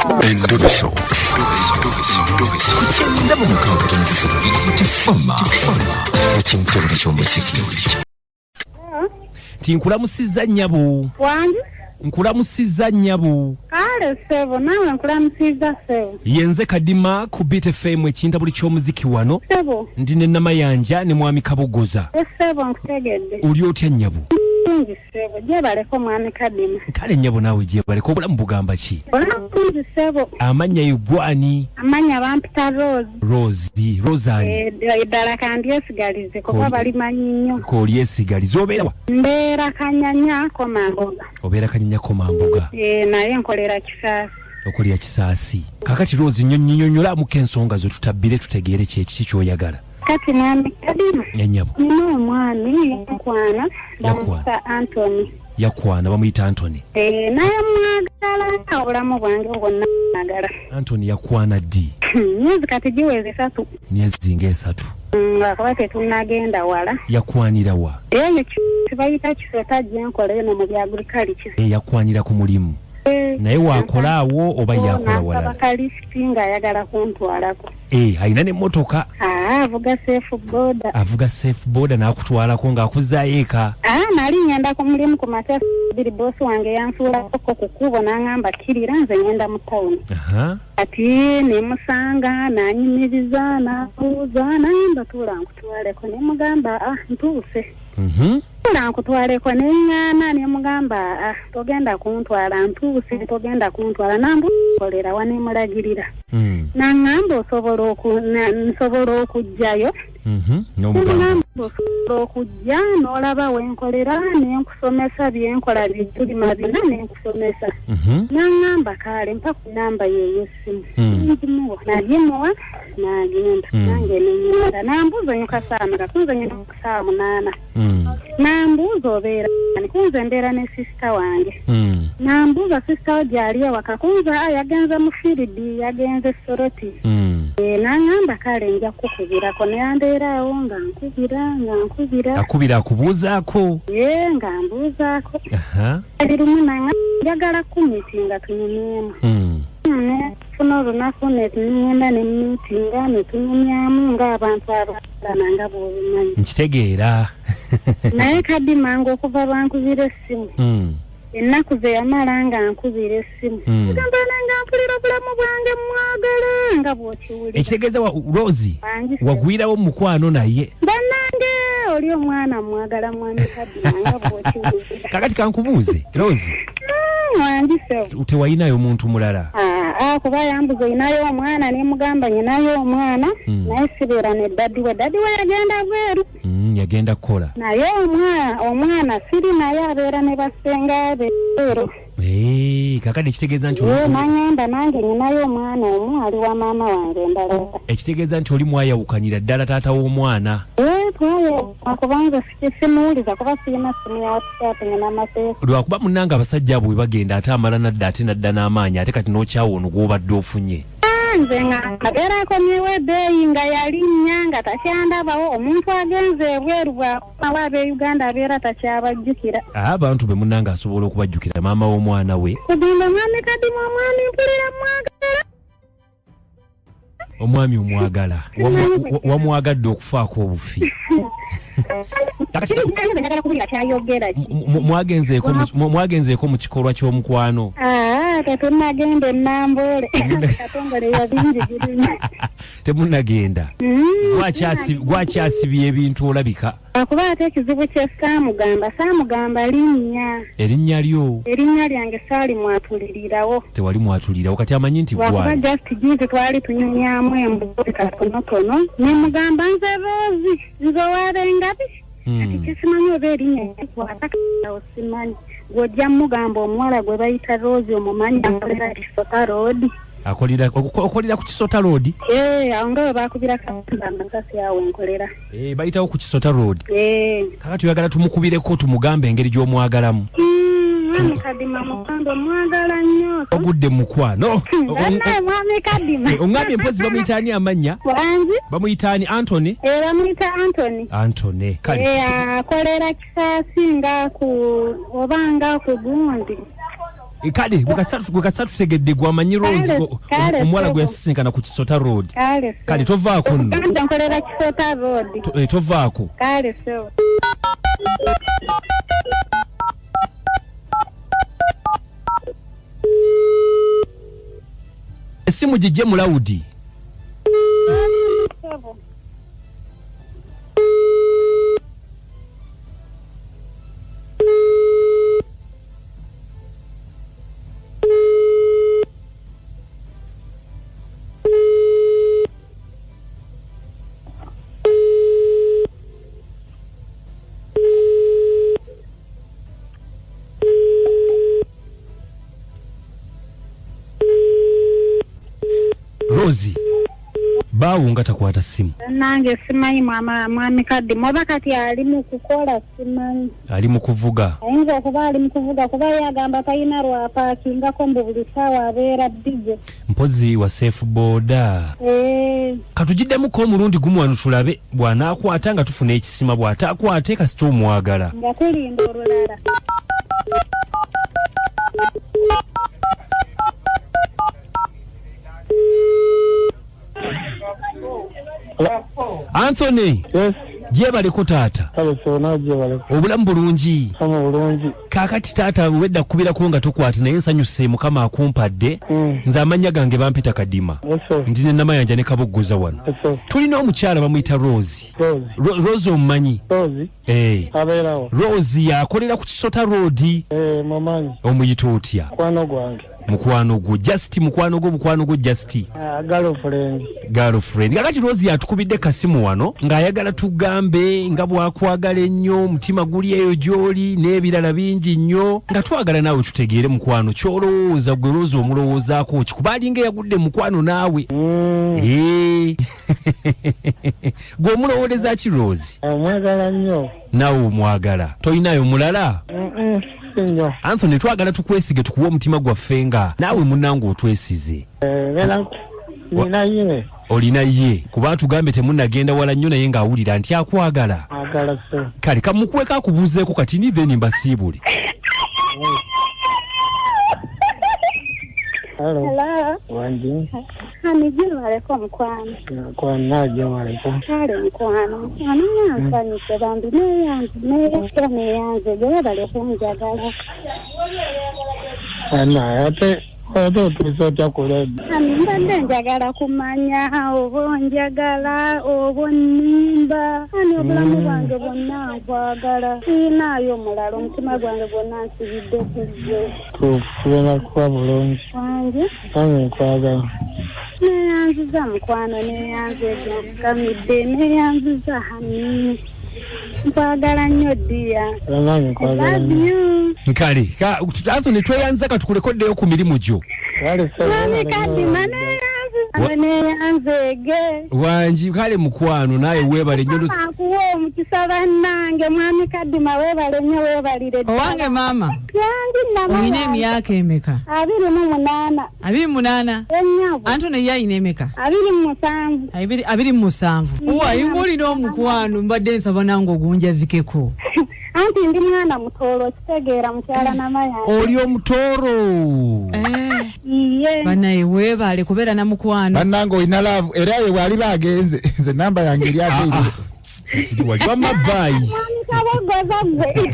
Endobeso Ku 96.3 Tifama ekimutebule ky'omuziki. Nti nkulamusizza nnyabo. Wangi? Nkulamusizza nnyabo. Kale ssebo, naawe nkulamusizza ssebo. Yenze Kadima ku Beat FM ekintabuli ky'omuziki wano. Ssebo. Ndi ne Namayanja ne Mwami Kabogoza. Ssebo, nkutegedde. Oli otya nnyabo? Bulungi ssebo, gyebaleko Mwami Kadima. Kale nnyabo, naawe gyebaleko. Obulamu bugamba ki? Obulamu bulungi ssebo. Amannya ye gwani? Amannya bampita Rose. Rose, Roseani? Eddala kandyesigalize kuba balimanyi nnyo. K'olyesigaliza. Obeera wa? Mbeera Kanyanya, Komamboga. Obeera Kanyanya, Komamboga. Naye nkolera Kisaasi. Okolera Kisaasi. Kakati Rose, nnyonnyonyolamuko ensonga zo tutabbire, tutegeere kyekiki ky'oyagala. Kati Mwami Kadima, Ennyabo. nina omwami yakwana, bamuyita Antony. Yakwana, bamuyita Antony. Naye mwagala, obulamu bwange bwonna mwagala. Antony yakwana ddi? Myezi kati giweza 3. Myezi ng'esatu. Lwakuba tetunnagenda wala. Yakwanira wa? Eyo kibayita Kisota, gyenkola eno mu bya agriculture. Yakwanira ku mulimu? Naye wakola awo oba yakola walala? Kalifuti ng'ayagala kuntwalako. Alina n'emmotoka? Aa, avuga safe boda. Avuga safe boda n'akutwalako ng'akuzaayo eka? Aa, nali ngenda ku mulimu ku makya 2, boosi wange yansuulako ku kkubo n'aŋŋamba, "Kkirira, nze ngenda mu tawuni." Kati nemusanga, n'anyumiriza, n'abuuza, n'aŋŋamba, "Tuula nkutwaleko." Ne mugamba, "Ah, ntuuse." "Tuula nkutwaleko." Ne ŋŋaana, ne mugamba, "Ah, togenda kuntwala, ntuuse, togenda kuntwala." Nambukolera wa, ne mulagirira. N'aŋŋamba, "Osobola oku nsobola okujjayo?" N'omugamba? Nemugamba, "Osobola okujja n'olaba wenkolera, nenkusomesa byenkola, bitulima bina, nenkusomesa." N'aŋŋamba, "Kaale, mpa ku namba ye ey'essimu." Ngimuwa, nagimuwa, n'agenda. Nange neŋŋenda. Nambuuza, "Onyuka ssaawa meka?" Kunze nyuka ssaawa 8. Nambuuza, "Obeera ani?" Kunze, "Mbeera ne sisita wange." Nambuuza, "Sisita wo gy'ali ewaka?" Kunze, "A, yagenze mu field, yagenze Soroti." N'aŋŋamba, "Kale, nja kukubirako." Naye mbeera awo nga nkubira, nga nkubira. Akubira akubuuzaako? Ye, nga mbuuzaako. Ali lumu naŋŋamba, "Njagala kumiitinga tunyumyemu." Nefuna olunaku ne ŋŋenda ne miitinga ne tunyumyamu ng'abantu abalana, nga bw'obimanyi. Nkitegeera. Naye Kadima, nga okuva bankubira essimu, ennaku ze yamala nga nkubira essimu, gamba nga mpulira obulamu bwange mwagala, nga bw'okiwulira. Ekitegeeza Rose, Wangi. wagwirawo mu mukwano naye. Bannange, oli omwana mwagala, Mwami Kadima, nga bw'okiwulira. Kakati kankubuuze, Rose, Wangi ssebo. Tewayinayo muntu mulala? Aa, kuba yambuza, "Oyinayo omwana?" Ne mugamba, "Nyinayo omwana, naye sibeera ne daddy we, daddy we yagenda bweru." Yagenda kukola. Naye omwana siri naye, abeera ne basenga be bweru. Kakati ekitegeeza nti Ye naŋŋamba, "Nange nyinayo omwana omu, ali wa maama wange endala." Ekitegeeza nti oli mwayawukanira ddala taata w'omwana. Ee, twayawukana kubanga simuwuliza, kuba sirina simu ya WhatsApp, nyina amaseesa. Lwakuba munnange abasajja abo bwe bagenda, ate amala nadda, ate nadda n'amaanyi, ate kati n'okyawa ono gw'obadde ofunye. Nze nga abeera akomyewo ebbeeyi nga yalinnya, nga takyandabawo. Omuntu agenze ebweru bw'akomawo, ab'e Uganda abeera takyabajjukira. Abantu be munnange asobola okubajjukira, maama w'omwana we. Kugamba Mwami Kadima, omwami mpulira mwagala. Omwami omwagala? Wamwagadde okufaako obufi. Kakati Njagala kubulira kyayogera. Mwagenzeeko mu kikolwa ky'omukwano? Aa, tetunnagenda ennamboole, Katongole yabinjigirimu. Temunnagenda? Gwakyasibye ebintu olabika. Akuba ate ekizibu kye saamugamba linnya. Erinnya lyo? Erinnya lyange saalimwatulirirawo. Tewali mwatulirawo, kati amanyi nti Lwakuba gwani? just jizi twali tunyumyamu emboozi katonotono, ne mugamba, "Nze Rose, nze owabengabi." Kati kisimanyi oba erinnya likwataawo, simanyi. Gw'ojja mugamba omuwala gwe bayita Rose omumanyi, akolera Kisota Road. Okolera ku Kisota Road? Ee, awo nga bwe bakubira kamba amasasi, awo enkolera. Bayitawo ku Kisota Road? Ee. Kakati oyagala tumukubireko tumugambe engeri gy'omwagalamu? Mwami Kadima, mugambe mwagala nnyo. Ogudde mu mukwano. Bannaye, Mwami Kadima. Oŋŋambye mpozi bamuyita ani amannya? Wangi. Bamuyita ani, Antony? Ee, bamuyita Antony. Antony, kale. Ee, akolera Kisaasi nga ku oba nga ku gundi. Kale gwe kasatu tutegedde gwamanyi Rose omuwala gwe yasisinkana ku Kisota Road. Kale tovaako nno. Nkolera Kisota Road. Tovaako. Kale so. Esimu gijje mu lawudi. Rozi bawo nga takwata simu. Nange simanyi mwami Kadima oba kati ali mu kukola simanyi. Ali mu kuvuga. Ayinza okuba ali mu kuvuga kuba yagamba talina lwapaakingako mbu buli ssaawa abeera busy. Mpozi wa safe boda. Katugiddemuko omulundi gumu wano tulabe bw'anaakwata nga tufuna ekisima bw'ataakwate kasita omwagala. Nga tulinda olulala. Anthony. Yes. Jebaleko taata. Obulamu bulungi. Kaakati taata wedda kkubirako nga tokwata naye nsanyuse Mukama akumpadde. Nze amannya gange bampita Kadima. Ndi ne Namayanja ne Kaboggoza wano. Tulina omukyala bamuyita Rose. Rose omumanyi? Abeerawo. Rose yakolera ku Kisota Road. Mumanyi. Omuyita otya? Mukwano gwange. Mukwano gwo just mukwano gwo mukwano gwo just girlfriend. Girlfriend. Kakati Rose yatukubidde kasimu wano ng'ayagala tugambe nga bw'akwagala ennyo omutima guli eyo gy'oli n'ebirala bingi nnyo nga twagala naawe tutegeere mukwano ky'olowooza gwe Rose omulowoozaako ki kuba alinga eyagudde mukwano naawe. Gwe omulowooleza ki Rose? Omwagala nnyo. Naawe omwagala. Tolinayo mulala? Anthony twagala tukwesige tukuwe omutima gwaffe nga naawe munnange otwesize. Olina ye kuba tugambe temunnagenda wala nnyo naye ng'awulira nti akwagala. Kale kamukuweko akubuuzeeko kati ni then mbasiibule. Hello. Hello. Hani jebaleko mukwano. Mukwano jebaleko. Kale mukwano. Mukwano nsanyuse bambi neyanze neyanze jebaleko njagala. Ana ate otuusa kule. Mbadde njagala kumanya oba onjagala oba onnimba. Ani obulamu bwange bwonna nkwagala. Siinaayo omulala omutima gwange gwonna nsibidde ku ggwe. Tugenda kuba bulungi. Wange? Nange nkwagala. Neeyanziza mukwano neeyanze nkamidde neeyanziza hani. Nkwagala nnyo ddiya. Nange nkwagala nnyo. Nkale, Anthony tweyanza katukulekoddeyo ku mirimu gyo. Mwami Kadima neeyanziza neeyanzeege. Wangi kale mukwano naye weebale nnyo. Nkuwa omukisa bannange mwami Kadima weebale nnyo weebalire ddala. Owange maama. Wangi mama. Olina emyaka emeka? 28. 28? Ennyabo. Anthony ye ayina emeka? 27. 27. Owa olina omukwano mbadde nsaba nange ogunjazikeko. Anti ndi mwana mutooro kitegeera mukyala Namayanja. Oli omutooro. Iye. Banaye weebale kubeera na mukwano. Bannange olina love era ye bw'ali bagenze nze namba yange eri ate eri. Wamma bye. Mwami Kaboggoza ggwe.